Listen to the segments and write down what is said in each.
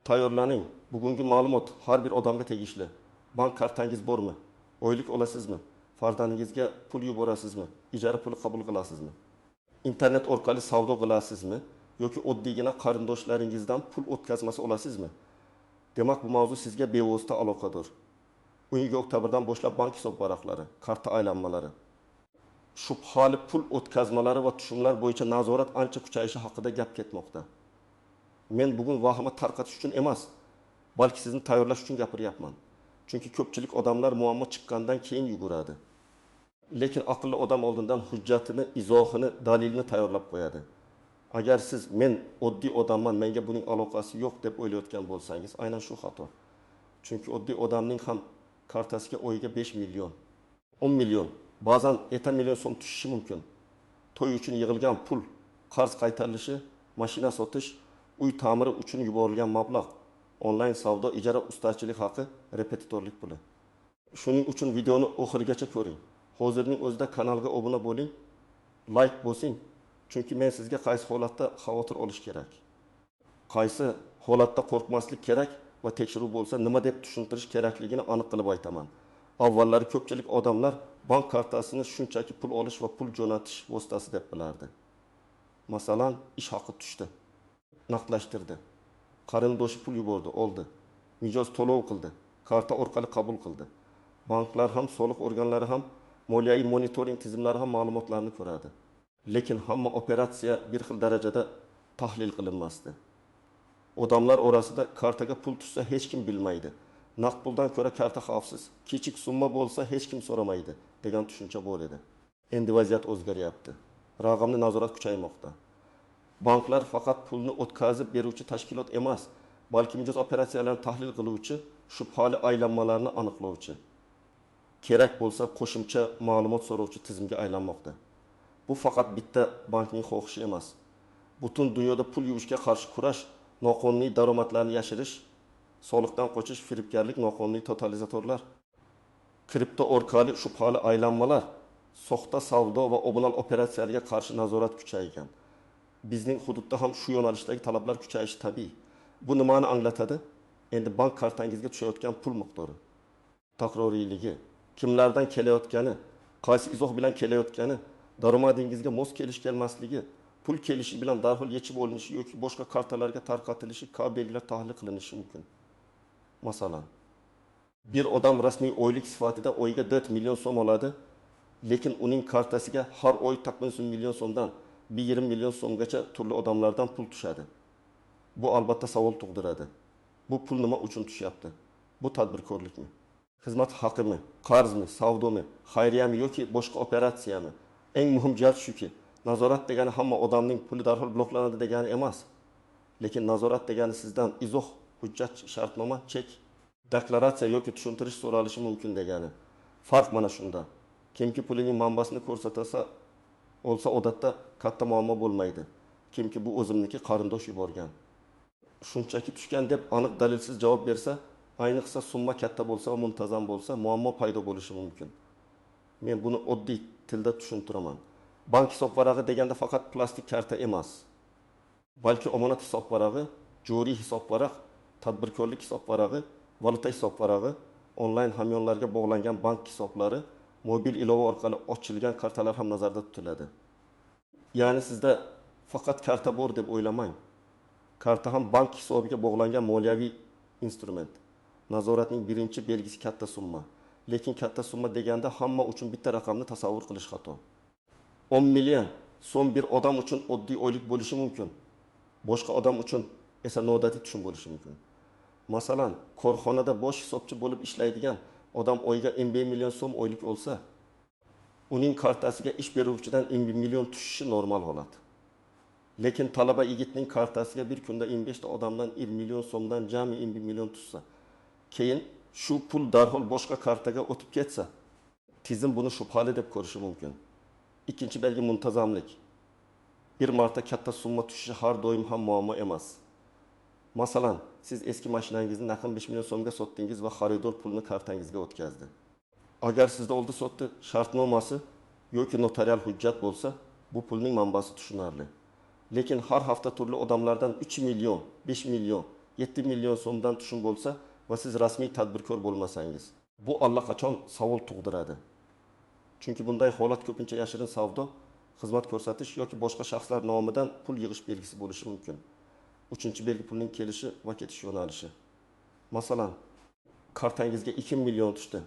Tayyorlaning. Bugungi ma'lumot har bir odamga tegishli. Bank kartangiz bormi? Oylik olasizmi? Farzandingizga pul yuborasizmi? Ijara puli qabul qilasizmi? Internet orqali savdo qilasizmi? Yoki oddiygina qarindoshlaringizdan pul o'tkazmasi olasizmi? Demak, bu mavzu sizga bevosita aloqador. 10 oktyabrdan boshlab bank hisob varaqlari, karta aylanmalari, shubhali pul o'tkazmalari va tushumlar bo'yicha nazorat ancha kuchayishi haqida gap ketmoqda. Men bugun vahima tarqatish uchun emas, balki sizni tayyorlash uchun gapiryapman. Chunki ko'pchilik odamlar muammo chiqqandan keyin yuguradi. Lekin aqlli odam oldindan hujjatini, izohini, dalilini tayyorlab qo'yadi. Agar siz men oddiy odamman, menga buning aloqasi yo'q deb o'ylayotgan bo'lsangiz, aynan shu xato. Chunki oddiy odamning ham kartasiga oyiga 5 million, 10 million, ba'zan 7 million so'm tushishi mumkin. To'y uchun yig'ilgan pul, qarz qaytarilishi, mashina sotish, uy ta'miri uchun yuborilgan mablag', onlayn savdo, ijara, ustachilik haqi, repetitorlik puli. Shuning uchun videoni oxirigacha ko'ring. Hozirning o'zida kanalga obuna bo'ling, like bosing. Chunki men sizga qaysi holatda xavotir olish kerak, qaysi holatda qo'rqmaslik kerak va tekshiruv bo'lsa nima deb tushuntirish kerakligini aniq qilib aytaman. Avvallari ko'pchilik odamlar bank kartasini shunchaki pul olish va pul jo'natish vositasi deb bilardi. Masalan, ish haqi tushdi, naqdlashtirdi, qarindoshi pul yubordi, oldi, mijoz to'lov qildi, karta orqali qabul qildi. Banklar ham, soliq organlari ham, moliyaviy monitoring tizimlari ham ma'lumotlarni ko'radi. Lekin hamma operatsiya bir xil darajada tahlil qilinmasdi. Odamlar orasida kartaga pul tushsa hech kim bilmaydi. Naqd puldan ko'ra karta xavfsiz, kichik summa bo'lsa hech kim so'ramaydi degan tushuncha bor edi. Endi vaziyat o'zgaryapti. Raqamli nazorat kuchaymoqda. Banklar faqat pulni o'tkazib beruvchi tashkilot emas, balki mijoz operatsiyalarini tahlil qiluvchi, shubhali aylanmalarni aniqlovchi, kerak bo'lsa qo'shimcha ma'lumot so'rovchi tizimga aylanmoqda. Bu faqat bitta bankning xohishi emas. Butun dunyoda pul yuvishga qarshi kurash, noqonuniy daromadlarni yashirish, soliqdan qochish, firibgarlik, noqonuniy totalizatorlar, kripto orqali shubhali aylanmalar, soxta savdo va obunal operatsiyalarga qarshi nazorat kuchaygan. Bizning hududda ham shu yo'nalishdagi talablar kuchayishi tabiiy. Bu nimani anglatadi? Endi bank kartangizga tushayotgan pul miqdori, takroriyligi, kimlardan kelayotgani, qaysi izoh bilan kelayotgani, daromadingizga mos kelish kelmasligi, pul kelishi bilan darhol yechib olinishi yoki boshqa kartalarga tarqatilishi kabi belgilar tahlil qilinishi mumkin. Masalan, bir odam rasmiy oylik sifatida oyiga 4 million so'm oladi, lekin uning kartasiga har oy takriban million so'mdan 1,5 million so'mgacha turli odamlardan pul tushadi. Bu albatta savol tug'diradi. Bu pul nima uchun tushyapti? Bu tadbirkorlikmi? Xizmat haqimi, qarzmi, savdomi, xayriyami yoki boshqa operatsiyami? Eng muhim jihat shuki, nazorat degani hamma odamning puli darhol bloklanadi degani emas. Lekin nazorat degani sizdan izoh, hujjat, shartnoma, chek, deklaratsiya yoki tushuntirish so'ralishi mumkin degani. Farq mana shunda. Kimki pulining manbasini ko'rsatasa olsa odatda katta muammo bo'lmaydi. Kimki bu o'zimniki, qarindosh yuborgan, shunchaki tushgan deb aniq dalilsiz javob bersa, ayniqsa summa katta bo'lsa va muntazam bo'lsa, muammo paydo bo'lishi mumkin. Men buni oddiy tilda tushuntiraman. Bank hisob varag'i deganda faqat plastik karta emas, balki omonat hisob varag'i, joriy hisob varaq, tadbirkorlik hisob varag'i, valyuta hisob varag'i, onlayn hamyonlarga bog'langan bank hisoblari, mobil ilova orqali ochilgan kartalar ham nazarda tutiladi. Ya'ni sizda faqat karta bor deb o'ylamang. Karta ham bank hisobiga bog'langan moliyaviy instrument. Nazoratning birinchi belgisi katta summa. Lekin katta summa deganda hamma uchun bitta raqamni tasavvur qilish xato. 10 million so'm bir odam uchun oddiy oylik bo'lishi mumkin. Boshqa odam uchun esa noodatiy tushum bo'lishi mumkin. Masalan, korxonada bosh hisobchi bo'lib ishlaydigan odam oyiga 15 million so'm oylik olsa, uning kartasiga ish beruvchidan 15 million tushishi normal holat. Lekin talaba yigitning kartasiga bir kunda 15 ta odamdan 1 million so'mdan jami 15 million tushsa, keyin shu pul darhol boshqa kartaga o'tib ketsa, tizim buni shubhali deb ko'rishi mumkin. Ikkinchi belgi muntazamlik. Bir marta katta summa tushishi har doim ham muammo emas. Masalan, siz eski mashinangizni naqd 5 million so'mga sotdingiz va xaridor pulni kartangizga o'tkazdi. Agar sizda oldi sotdi shartnomasi yoki notarial hujjat bo'lsa, bu pulning manbasi tushunarli. Lekin har hafta turli odamlardan 3 million, 5 million, 7 million so'mdan tushum bo'lsa va siz rasmiy tadbirkor bo'lmasangiz, bu allaqachon savol tug'diradi. Chunki bunday holat ko'pincha yashirin savdo, xizmat ko'rsatish yoki boshqa shaxslar nomidan pul yig'ish belgisi bo'lishi mumkin. Uchinchi belgi pulning kelishi va ketish yo'nalishi. Masalan, kartangizga 2 million tushdi.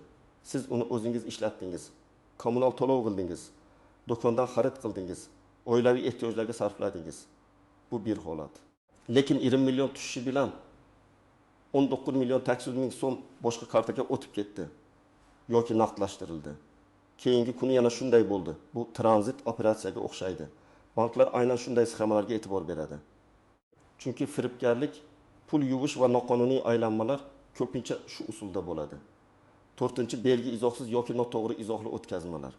Siz uni o'zingiz ishlatdingiz. Kommunal to'lov qildingiz. Do'kondan xarid qildingiz. Oilaviy ehtiyojlarga sarfladingiz. Bu bir holat. Lekin 20 million tushishi bilan 19 million 800 ming so'm boshqa kartaga o'tib ketdi yoki naqdlashtirildi. Keyingi kuni yana shunday bo'ldi. Bu tranzit operatsiyaga o'xshaydi. Banklar aynan shunday sxemalarga e'tibor beradi. Chunki firibgarlik, pul yuvish va noqonuniy aylanmalar ko'pincha shu usulda bo'ladi. To'rtinchi belgi izohsiz yoki noto'g'ri izohli o'tkazmalar.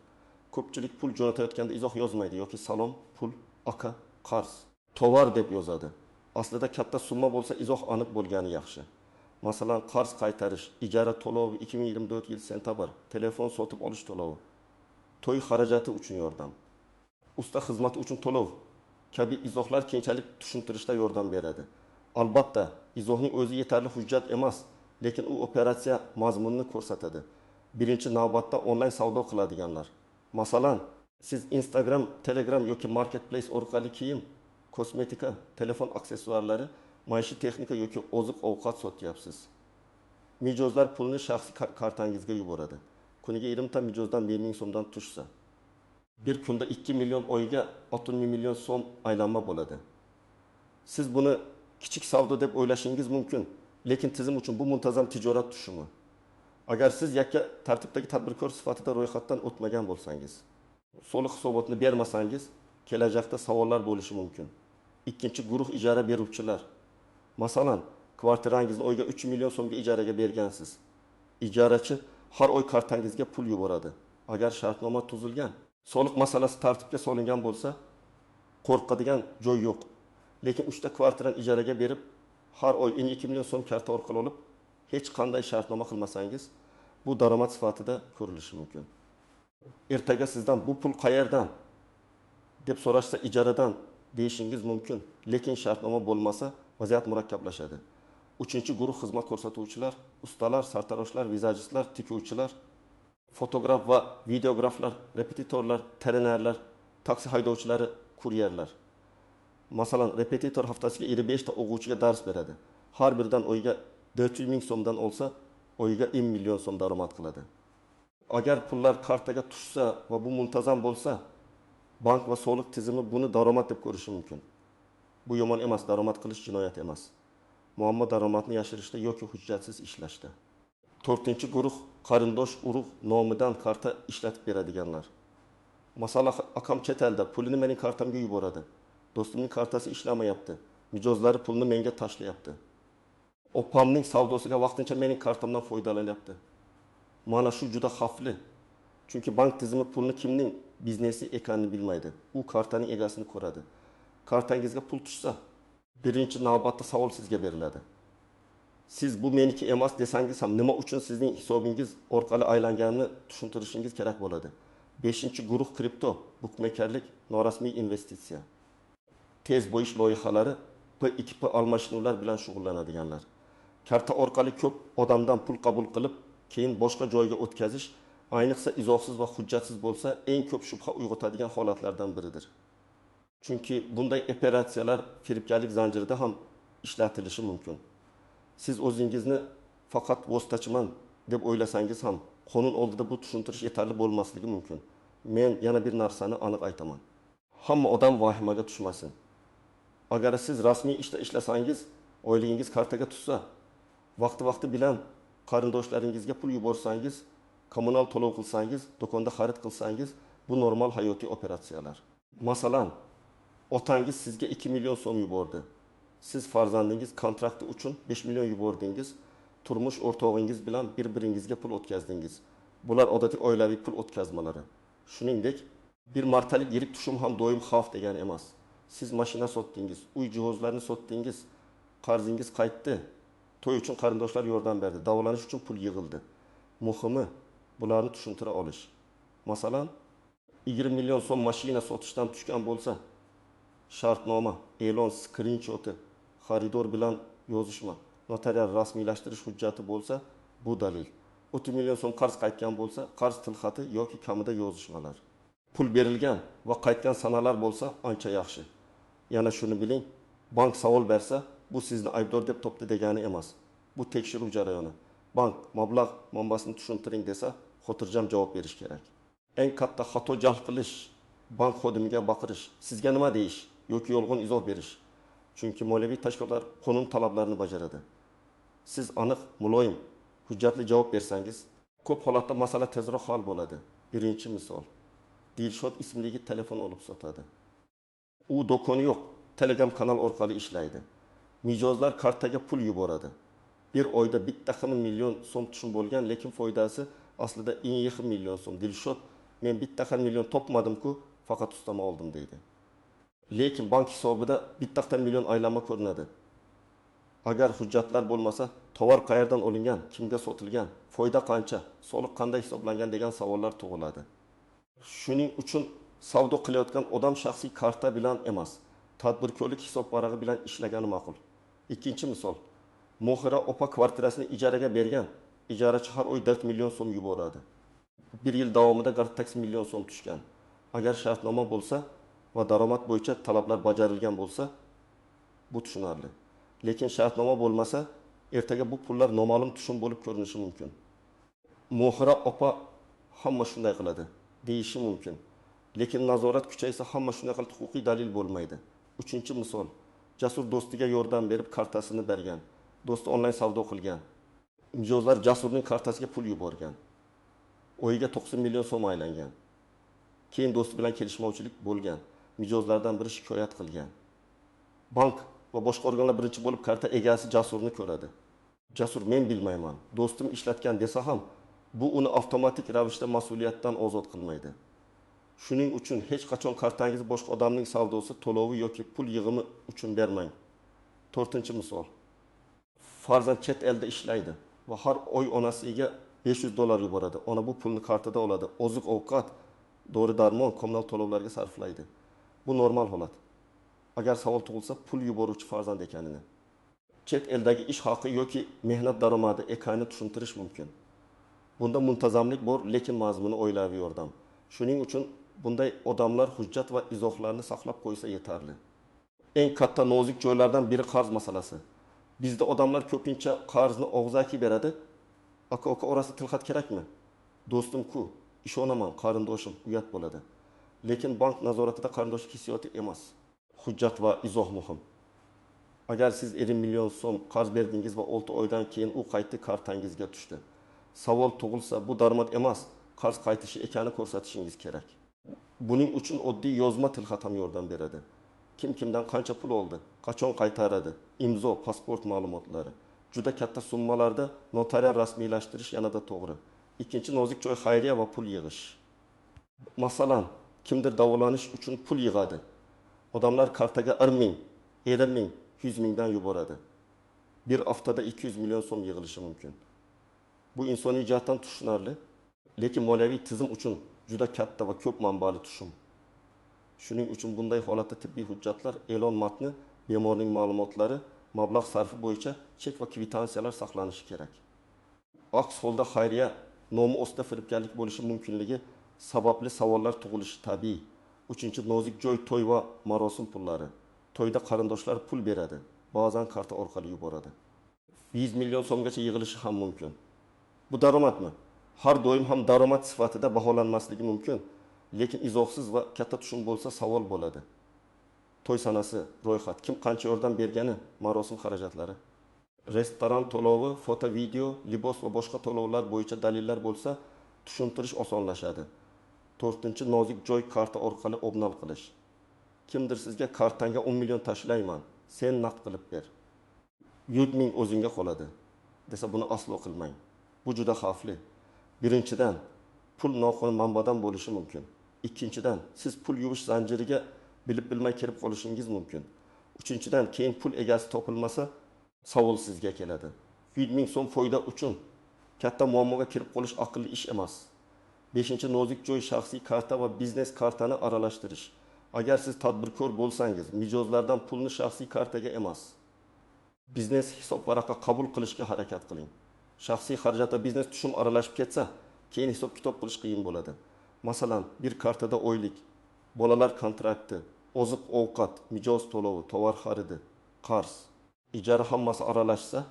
Ko'pchilik pul jo'natayotganda izoh yozmaydi yoki salom, pul, aka, qarz, tovar deb yozadi. Aslida katta summa bo'lsa izoh aniq bo'lgani yaxshi. Masalan, qarz qaytarish, ijara to'lovi 2024 yil sentabr, telefon sotib olish to'lovi, to'y xarajati uchun yordam, usta xizmati uchun to'lov kabi izohlar keyinchalik tushuntirishda yordam beradi. Albatta, izohning o'zi yetarli hujjat emas, lekin u operatsiya mazmunini ko'rsatadi. Birinchi navbatda onlayn savdo qiladiganlar. Masalan, siz Instagram, Telegram yoki Marketplace orqali kiyim, kosmetika, telefon aksessuarlari, maishiy texnika yoki oziq-ovqat sotyapsiz. Mijozlar pulni shaxsiy kartangizga yuboradi. Kuniga 20 ta mijozdan 1000 so'mdan tushsa, bir kunda 2 million, oyiga 60 million so'm aylanma bo'ladi. Siz buni kichik savdo deb o'ylashingiz mumkin, lekin tizim uchun bu muntazam tijorat tushumi. Agar siz yakka tartibdagi tadbirkor sifatida ro'yxatdan o'tmagan bo'lsangiz, soliq hisobotini bermasangiz, kelajakda savollar bo'lishi mumkin. Ikkinchi guruh ijara beruvchilar. Masalan, kvartirangizni oyga 3 million so'mga ijaraga bergansiz. Ijarachi har oy kartangizga pul yuboradi. Agar shartnoma tuzilgan, soliq masalasi tartibga solingan bo'lsa, qo'rqadigan joy yo'q. Lekin 3 ta kvartirani ijaraga berib, har oy 2 million so'm karta orqali olib, hech qanday shartnoma qilmasangiz, bu daromad sifatida ko'rilishi mumkin. Ertaga sizdan bu pul qayerdan deb so'rashsa, ijaradan deyishingiz mumkin, lekin shartnoma bo'lmasa vaziyat murakkablashadi. Uchinchi guruh xizmat ko'rsatuvchilar, ustalar, sartaroshlar, vizajistlar, tikuvchilar, fotograf va videograflar, repetitorlar, trenerlar, taksi haydovchilari, kuryerlar. Masalan, repetitor haftasiga 55 ta o'quvchiga dars beradi. Har biridan oyiga 400 ming so'mdan olsa, oyiga 1 million so'm daromad qiladi. Agar pullar kartaga tushsa va bu muntazam bo'lsa, bank va soliq tizimi buni daromad deb ko'rishi mumkin. Bu yomon emas, daromad qilish jinoyat emas. Muammo daromadni yashirishda yoki hujjatsiz ishlashda. To'rtinchi guruh qarindosh urug' nomidan karta ishlatib beradiganlar. Masalan, akam chet elda, pulini mening kartamga yuboradi. Do'stimning kartasi ishlamayapti. Mijozlari pulni menga tashlayapti. Opamning savdosiga vaqtincha mening kartamdan foydalanyapti. Mana shu juda xavfli. Chunki bank tizimi pulni kimning biznesi ekanini bilmaydi. U kartaning egasini ko'radi. Kartangizga pul tushsa, birinchi navbatda savol sizga beriladi. Siz bu meniki emas desangiz ham nima uchun sizning hisobingiz orqali aylanganini tushuntirishingiz kerak bo'ladi. 5. Guruh kripto, bukmekerlik, norasmiy investitsiya. Tez boyish loyihalari, P2P almashinuvlar bilan shug'ullanadiganlar. Karta orqali ko'p odamdan pul qabul qilib, keyin boshqa joyga o'tkazish, ayniqsa izohsiz va hujjatsiz bo'lsa, eng ko'p shubha uyg'otadigan holatlardan biridir. Chunki bunday operatsiyalar firibgarlik zanjirida ham ishlatilishi mumkin. Siz o'zingizni faqat vositachiman deb o'ylasangiz ham, qonun oldida bu tushuntirish yetarli bo'lmasligi mumkin. Men yana bir narsani aniq aytaman. Hamma odam vahimaga tushmasin. Agar siz rasmiy ishda ishlasangiz, oyligingiz kartaga tushsa, vaqti-vaqti bilan qarindoshlaringizga pul yuborsangiz, kommunal to'lov qilsangiz, do'konda xarid qilsangiz, bu normal hayotiy operatsiyalar. Masalan, otangiz sizga 2 million so'm yubordi. Siz farzandingiz kontrakti uchun 5 million yubordingiz, turmush o'rtog'ingiz bilan bir-biringizga pul o'tkazdingiz. Bular odatiy oilaviy pul o'tkazmalari. Shuningdek, bir martalik yirik tushum ham doim xavf degani emas. Siz mashina sotdingiz, uy jihozlarini sotdingiz, qarzingiz qaytdi, to'y uchun qarindoshlar yordam berdi, davolanish uchun pul yig'ildi. Muhimi bularni tushuntira olish. Masalan, 20 million so'm mashina sotishdan tushgan bo'lsa, shartnoma, e'lon, skrinshoti, xaridor bilan yozishma, notarial rasmiylashtirish hujjati bo'lsa, bu dalil. 30 million so'm qarz qaytgan bo'lsa, qarz tilxati yoki kamida yozishmalar. Pul berilgan va qaytgan sanalar bo'lsa, ancha yaxshi. Yana shuni biling: bank savol bersa, bu sizni aybdor deb topdi degani emas. Bu tekshiruv jarayoni. Bank mablag' manbasini tushuntiring desa, xotirjam javob berish kerak. Eng katta xato jahl qilish, bank xodimiga baqirish, sizga nima deyish yoki yolg'on izoh berish. Chunki moliyaviy tashkilotlar qonun talablarini bajaradi. Siz aniq, muloyim, hujjatli javob bersangiz, ko'p holatda masala tezroq hal bo'ladi. Birinchi misol. Dilshod ismli yigit telefon olib sotadi. U do'koni yo'q, Telegram kanal orqali ishlaydi. Mijozlar kartaga pul yuboradi. Bir oyda 1,5 million so'm tushum bo'lgan, lekin foydasi aslida 2,5 million so'm. Dilshod "Men 1,5 million topmadim-ku, faqat ustama oldim" deydi. Lekin bank hisobida 1,5 million aylanma ko'rinadi. Agar hujjatlar bo'lmasa, tovar qayerdan olingan, kimga sotilgan, foyda qancha, soliq qanday hisoblangan degan savollar tug'iladi. Shuning uchun savdo qilayotgan odam shaxsiy karta bilan emas, tadbirkorlik hisob varag'i bilan ishlagani ma'qul. Ikkinchi misol. Mohira opa kvartirasini ijaraga bergan. Ijarachi har oy 4 million so'm yuboradi. Bir yil davomida 48 million so'm tushgan. Agar shartnoma bo'lsa va daromad bo'yicha talablar bajarilgan bo'lsa, bu tushunarli. Lekin shartnoma bo'lmasa, ertaga bu pullar noma'lum tushum bo'lib ko'rinishi mumkin. Mohira opa "Hamma shunday qiladi" deyishi mumkin. Lekin nazorat kuchaysa, hamma shunday qilib huquqiy dalil bo'lmaydi. Uchinchi misol. Jasur do'stiga yordam berib kartasini bergan. Do'sti onlayn savdo qilgan. Mijozlar Jasurning kartasiga pul yuborgan. Oyiga 90 million so'm aylangan. Keyin do'sti bilan kelishmovchilik bo'lgan. Mijozlardan biri shikoyat qilgan. Bank va boshqa organlar birinchi bo'lib karta egasi Jasurni ko'radi. Jasur "Men bilmayman, do'stim ishlatgan" desa ham, bu uni avtomatik ravishda mas'uliyatdan ozod qilmaydi. Shuning uchun hech qachon kartangizni boshqa odamning savdosi, to'lovi yoki pul yig'imi uchun bermang. To'rtinchi misol. Farzand chet elda ishlaydi va har oy onasiga 500 dollar yuboradi. Ona bu pulni kartada oladi. Oziq-ovqat, dori-darmon, kommunal to'lovlarga sarflaydi. Bu normal holat. Agar savol tug'ilsa, pul yuboruvchi farzand ekanini, chet eldagi ish haqi yoki mehnat daromadi ekanini tushuntirish mumkin. Bunda muntazamlik bor, lekin mazmuni oilaviy yordam. Shuning uchun bunday odamlar hujjat va izohlarni saqlab qo'ysa yetarli. Eng katta nozik joylardan biri qarz masalasi. Bizda odamlar ko'pincha qarzni og'zaki beradi. Aka uka orasida tilxat kerakmi? Do'stim-ku, ishonaman, qarindoshim, uyat bo'ladi. Lekin bank nazoratida qarindoshlik hissiyoti emas. Hujjat va izoh muhim. Agar siz 50 million so'm qarz berdingiz va 6 oydan keyin u qaytdi kartangizga tushdi. Savol tug'ilsa, bu daromad emas, qarz qaytishi ekani ko'rsatishingiz kerak. Buning uchun oddiy yozma tilxat ham yordam beradi. Kim kimdan qancha pul oldi, qachon qaytaradi, imzo, pasport ma'lumotlari. Juda katta summalarda notarial rasmiylashtirish yanada to'g'ri. Ikkinchi nozik joy xayriya va pul yig'ish. Masalan, kimdir davolanish uchun pul yig'adi. Odamlar kartaga 1 ming, 50 ming, 100 mingdan yuboradi. Bir haftada 200 million so'm yig'ilishi mumkin. Bu insoniy jihatdan tushunarli, lekin moliyaviy tizim uchun juda katta va ko'p manbali tushum. Shuning uchun bunday holatda tibbiy hujjatlar, e'lon matni, bemorning ma'lumotlari, mablag' sarfi bo'yicha chek va kvitansiyalar saqlanishi kerak. Aks holda xayriya nomi ostida firibgarlik bo'lishi mumkinligi sababli savollar tug'ilishi tabiiy. Uchinchi nozik joy to'y va marosim pullari. To'yda qarindoshlar pul beradi, ba'zan karta orqali yuboradi. 100 million so'mgacha yig'ilishi ham mumkin. Bu daromadmi? Har doim ham daromad sifatida baholanmasligi mumkin, lekin izohsiz va katta tushum bo'lsa savol bo'ladi. To'y sanasi, ro'yxat, kim qancha yordam bergani, marosim xarajatlari. Restoran to'lovi, foto, video, libos va boshqa to'lovlar bo'yicha dalillar bo'lsa, tushuntirish osonlashadi. To'rtinchi nozik joy karta orqali обнал qilish. Kimdir sizga "Kartangga 10 million tashlayman, sen naqd qilib ber. 100 ming o'zingga qoladi" desa, buni aslo qilmang. Bu juda xavfli. Birinchidan, pul noqonuniy manbadan bo'lishi mumkin. Ikkinchidan, siz pul yuvish zanjiriga bilib bilmay kirib qolishingiz mumkin. Uchinchidan, keyin pul egasi topilmasa, savol sizga keladi. 100 ming so'm foyda uchun katta muammoga kirib qolish aqlli ish emas. Beshinchi nozik joy shaxsiy karta va biznes kartani aralashtirish. Agar siz tadbirkor bo'lsangiz, mijozlardan pulni shaxsiy kartaga emas, Biznes hisobvaraqa qabul qilishga harakat qiling. Shaxsiy xarajat va biznes tushum aralashib ketsa, keyin hisob-kitob qilish qiyin bo'ladi. Masalan, bir kartada oylik, bolalar kontrakti, oziq-ovqat, mijoz to'lovi, tovar xaridi, qarz, ijara hammasi aralashsa,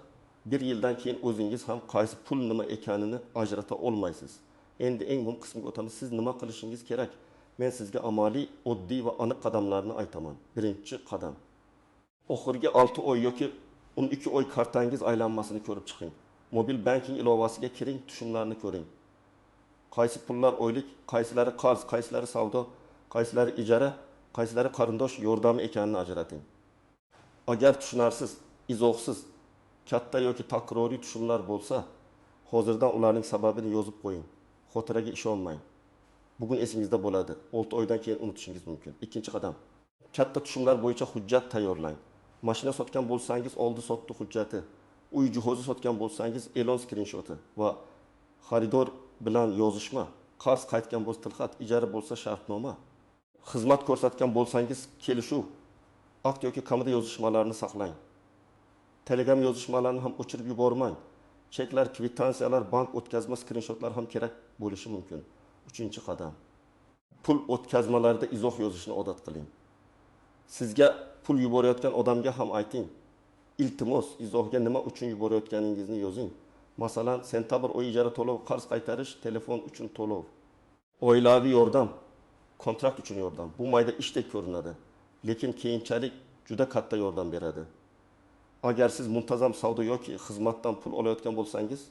bir yildan keyin o'zingiz ham qaysi pul nima ekanini ajrata olmaysiz. Endi eng muhim qismiga o'tamiz. Siz nima qilishingiz kerak? Men sizga amaliy, oddiy va aniq qadamlarni aytaman. Birinchi qadam. Oxirgi 6 oy yoki 12 oy kartangiz aylanmasini ko'rib chiqing. Mobil banking ilovasiga kiring, tushumlarni ko'ring. Qaysi pullar oylik, qaysilari qarz, qaysilari savdo, qaysilari ijara, qaysilari qarindosh yordami ekanini ajrating. Agar tushunarsiz, izohsiz, katta yoki takroriy tushumlar bo'lsa, hozirdan ularning sababini yozib qo'ying. Xotiraga ishonmang. Bugun esingizda bo'ladi, 6 oydan keyin unutishingiz mumkin. Ikkinchi qadam. Katta tushumlar bo'yicha hujjat tayyorlang. Mashina sotgan bo'lsangiz, oldi-sotdi hujjati, uy jihozi sotgan bo'lsangiz, e'lon skrinshoti va xaridor bilan yozishma, qarz qaytgan bo'lsa tilxat, ijara bo'lsa shartnoma, xizmat ko'rsatgan bo'lsangiz kelishuv, akt yoki kamida yozishmalarni saqlang. Telegram yozishmalarini ham o'chirib yubormang. Cheklar, kvitansiyalar, bank o'tkazma skrinshotlar ham kerak bo'lishi mumkin. Uchinchi qadam. Pul o'tkazmalarida izoh yozishni odat qiling. Sizga pul yuborayotgan odamga ham ayting. Iltimos, izohga nima uchun yuborayotganingizni yozing. Masalan, sentabr oyi ijara to'lov, qarz qaytarish, telefon uchun to'lov. Oilaviy yordam, kontrakt uchun yordam. Bu mayda ishdek ko'rinadi, lekin keyinchalik juda katta yordam beradi. Agar siz muntazam savdo yoki xizmatdan pul olayotgan bo'lsangiz,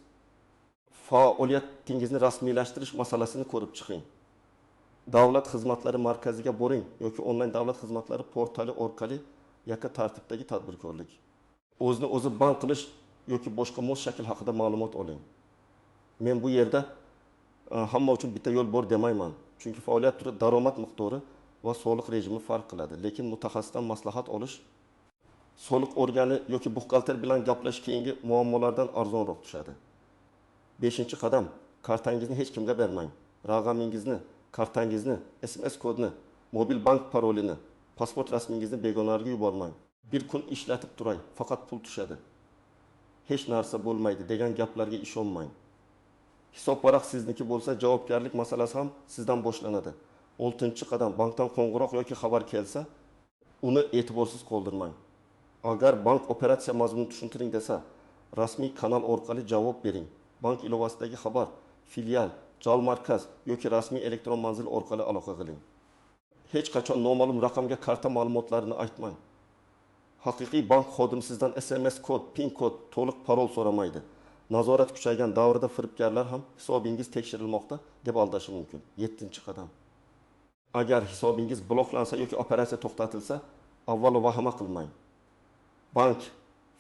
faoliyatingizni rasmiylashtirish masalasini ko'rib chiqing. Davlat xizmatlari markaziga boring yoki onlayn davlat xizmatlari portali orqali yakka tartibdagi tadbirkorlik. O'zini o'zi bank qilish yoki boshqa mos shakl haqida ma'lumot oling. Men bu yerda hamma uchun bitta yo'l bor demayman. Chunki faoliyat turi, daromad miqdori va soliq rejimi farq qiladi. Lekin mutaxassisdan maslahat olish, soliq organi yoki buxgalter bilan gaplashish keyingi muammolardan arzonroq tushadi. 5-qadam. Kartangizni hech kimga bermang. Raqamingizni, kartangizni, SMS kodini, mobil bank parolini, pasport rasmingizni begonalarga yubormang. Bir kun ishlatib turay, faqat pul tushadi. Hech narsa bo'lmaydi degan gaplarga ishonmang. Hisobvaraq sizniki bo'lsa, javobgarlik masalasi ham sizdan boshlanadi. 6-qadam. Bankdan qo'ng'iroq yoki xabar kelsa, uni e'tiborsiz qoldirmang. Agar bank operatsiya mazmunini tushuntiring desa, rasmiy kanal orqali javob bering. Bank ilovasidagi xabar, filial, jal markaz yoki rasmiy elektron manzil orqali aloqa qiling. Hech qachon noma'lum raqamga karta ma'lumotlarini aytmang. Haqiqiy bank xodimi sizdan SMS kod, PIN kod, to'liq parol so'ramaydi. Nazorat kuchaygan davrda firibgarlar ham hisobingiz tekshirilmoqda deb aldashi mumkin. 7-qadam. Agar hisobingiz bloklansa yoki operatsiya to'xtatilsa, avvalo vahima qilmang. Bank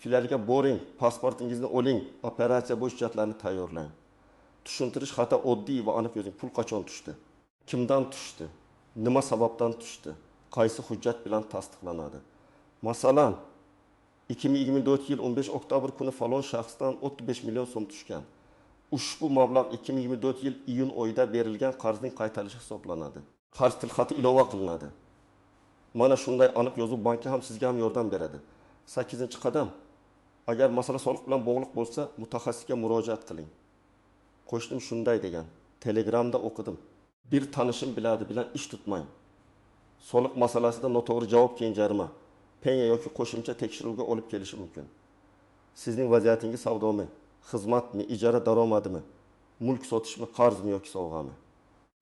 filialiga boring, pasportingizni oling, operatsiya bo'yicha hujjatlarni tayyorlang. Tushuntirish xati oddiy va aniq yozing. Pul qachon tushdi? Kimdan tushdi? Nima sababdan tushdi? Qaysi hujjat bilan tasdiqlanadi? Masalan, 2024 yil 15 oktyabr kuni falon shaxsdan 35 million so'm tushgan. Ushbu mablag' 2024 yil iyun oyida berilgan qarzning qaytarilishi hisoblanadi. Qarz tilxati ilova qilinadi. Mana shunday aniq yozuv bankka ham sizga ham yordam beradi. 8-qadam. Agar masala soliq bilan bog'liq bo'lsa, mutaxassisga murojaat qiling. Qo'shnim shunday degan. Telegramda o'qidim. Bir tanishim biladi bilan ish tutmang. Soliq masalasida noto'g'ri javob keyin jarima, penya yoki qo'shimcha tekshiruvga olib kelishi mumkin. Sizning vaziyatingiz savdomi, xizmatmi, ijara daromadimi, mulk sotishmi, qarzmi yoki sovg'ami?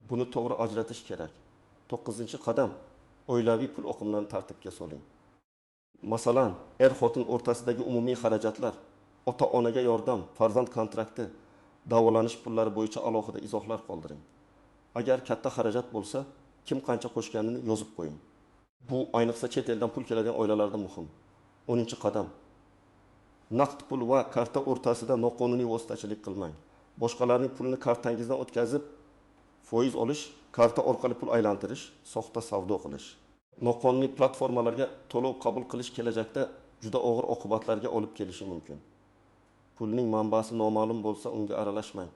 Buni to'g'ri ajratish kerak. 9-qadam. Oilaviy pul oqimlarini tartibga soling. Masalan, er-xotin o'rtasidagi umumiy xarajatlar, ota-onaga yordam, farzand kontrakti, davolanish pullari bo'yicha alohida izohlar qoldiring. Agar katta xarajat bo'lsa, kim qancha qo'shganini yozib qo'ying. Bu ayniqsa chet eldan pul keladigan oilalarda muhim. 10-qadam. Naqd pul va karta o'rtasida noqonuniy vositachilik qilmang. Boshqalarning pulini kartangizdan o'tkazib, foiz olish, karta orqali pul aylantirish, soxta savdo qilish. Noqonuniy platformalarga to'lov qabul qilish kelajakda juda og'ir oqibatlarga olib kelishi mumkin. Pulning manbasi noma'lum bo'lsa, unga aralashmang.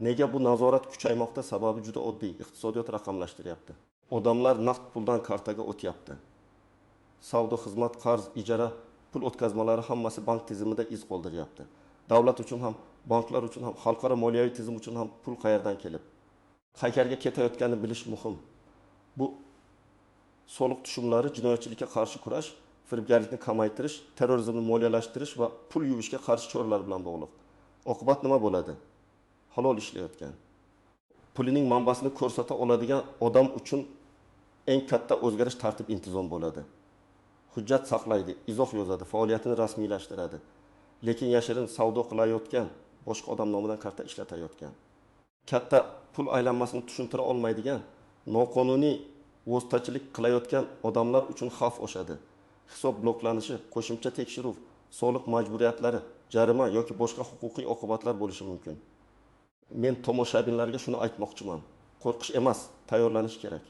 Nega bu nazorat kuchaymoqda? Sababi juda oddiy. Iqtisodiyot raqamlashtiryapti. Odamlar naqd puldan kartaga o'tyapti. Savdo, xizmat, qarz, ijara Pul o'tkazmalari hammasi bank tizimida iz qoldiryapti. Davlat uchun ham, banklar uchun ham, xalqaro moliyaviy tizim uchun ham pul qayerdan kelib, qayerga ketayotganini bilish muhim. Bu soliq tushumlari jinoyatchilikka qarshi kurash, firibgarlikni kamaytirish, terrorizmni moliyalashtirish va pul yuvishga qarshi choralar bilan bog'liq. Oqibat nima bo'ladi? Halol ishlayotgan, pulining manbasini ko'rsata oladigan odam uchun eng katta o'zgarish tartib intizom bo'ladi. Hujjat saqlaydi, izoh yozadi, faoliyatini rasmiylashtiradi. Lekin yashirin savdo qilayotgan, boshqa odam nomidan karta ishlatayotgan, katta pul aylanmasini tushuntira olmaydigan, noqonuniy vositachilik qilayotgan odamlar uchun xavf oshadi. Hisob bloklanishi, qo'shimcha tekshiruv, soliq majburiyatlari, jarima yoki boshqa huquqiy oqibatlar bo'lishi mumkin. Men tomoshabinlarga shuni aytmoqchiman. Qo'rqish emas, tayyorlanish kerak.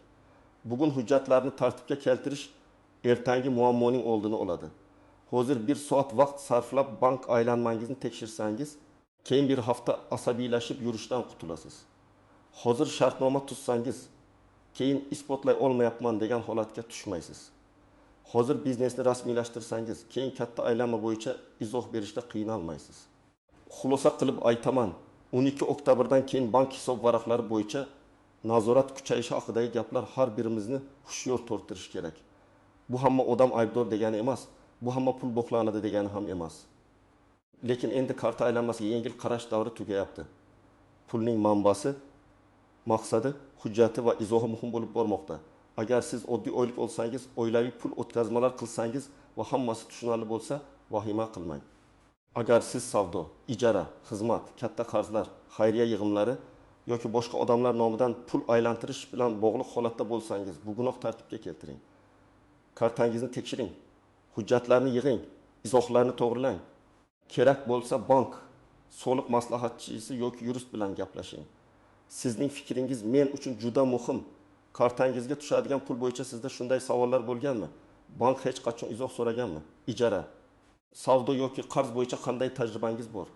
Bugun hujjatlarni tartibga keltirish ertangi muammoning oldini oladi. Hozir bir soat vaqt sarflab bank aylanmangizni tekshirsangiz, keyin bir hafta asabiylashib yurishdan qutulasiz. Hozir shartnoma tuzsangiz, keyin isbotlay olmayapman degan holatga tushmaysiz. Hozir biznesni rasmiylashtirsangiz, keyin katta aylanma bo'yicha izoh berishda qiynalmaysiz. Xulosa qilib aytaman, 12 oktyabrdan keyin bank hisob varaqlari bo'yicha nazorat kuchayishi haqidagi gaplar har birimizni hushyor torttirishi kerak. Bu hamma odam aybdor degani emas, bu hamma pul bloklanadi degani ham emas. Lekin endi karta aylanmasiga yengil qarash davri tugayapti. Pulning manbasi, maqsadi, hujjati va izohi muhim bo'lib bormoqda. Agar siz oddiy oylik olsangiz, oilaviy pul o'tkazmalar qilsangiz va hammasi tushunarli bo'lsa, vahima qilmang. Agar siz savdo, ijara, xizmat, katta qarzlar, xayriya yig'imlari yoki boshqa odamlar nomidan pul aylantirish bilan bog'liq holatda bo'lsangiz, bugunoq tartibga keltiring. Kartangizni tekshiring, hujjatlarni yig'ing, izohlarni to'g'rilang. Kerak bo'lsa bank, soliq maslahatchisi yoki yurist bilan gaplashing. Sizning fikringiz men uchun juda muhim. Kartangizga tushadigan pul bo'yicha sizda shunday savollar bo'lganmi? Bank hech qachon izoh so'raganmi? Ijara, savdo yoki qarz bo'yicha qanday tajribangiz bor?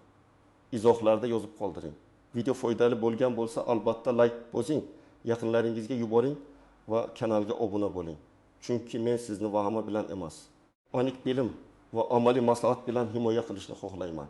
Izohlarda yozib qoldiring. Video foydali bo'lgan bo'lsa, albatta like bosing, yaqinlaringizga yuboring va kanalga obuna bo'ling. Chunki men sizni vahima bilan emas, aniq bilim va amaliy maslahat bilan himoya qilishni xohlayman.